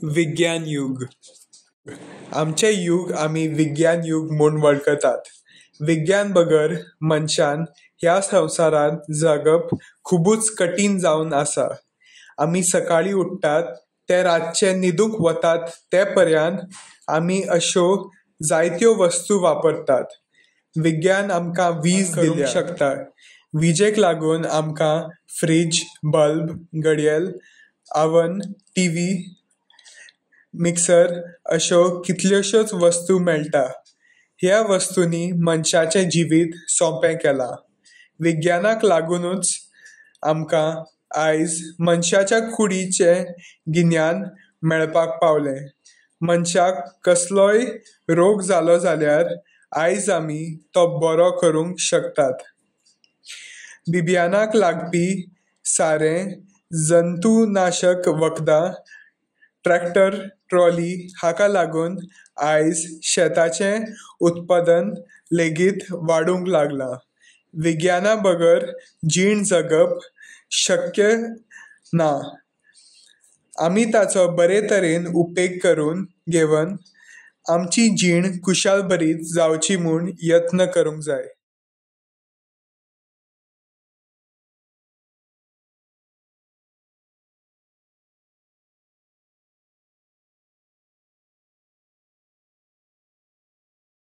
विज्ञान युग. आमचें युग आमी विज्ञान युग म्हूण वळखतात. विज्ञान बगर मनशान ह्या संवसारांत जगप खुबूच कठीण जावन आसा. आमी सकाळीं उठ्ठात ते रातचे न्हिदूंक वतात ते पर्यंत आमी अश्यो जायत्यो वस्तू वापरतात. विज्ञान आमकां वीज दिवंक शकता. विजेक लागून आमकां फ्रीज, बल्ब, घडयाळ, ओवन, टिवी, मिक्सर अश्यो कितल्योश्योच वस्तू मेळटा. ह्या वस्तूंनी मनशाचें जिवीत सोंपें केलां. विज्ञानाक लागुनूच आमकां आयज मनशाच्या कुडीचें गिन्यान मेळपाक पावलें. मनशाक कसलोय रोग जालो जाल्यार आयज आमी तो बरो करूंक शकतात. बिब्यानाक लागपी सारें, जंतूनाशक वखदां, ट्रॅक्टर ट्रॉली हाका लागून आयज शेताचें उत्पादन लेगीत वाडूंक लागलां. विज्ञाना बगर जीण जगप शक्य ना. आमी ताचो बरे तरेन उपेग करून घेवन आमची जीण खुशाल भरीत जावची म्हूण यत्न करूंक जाय.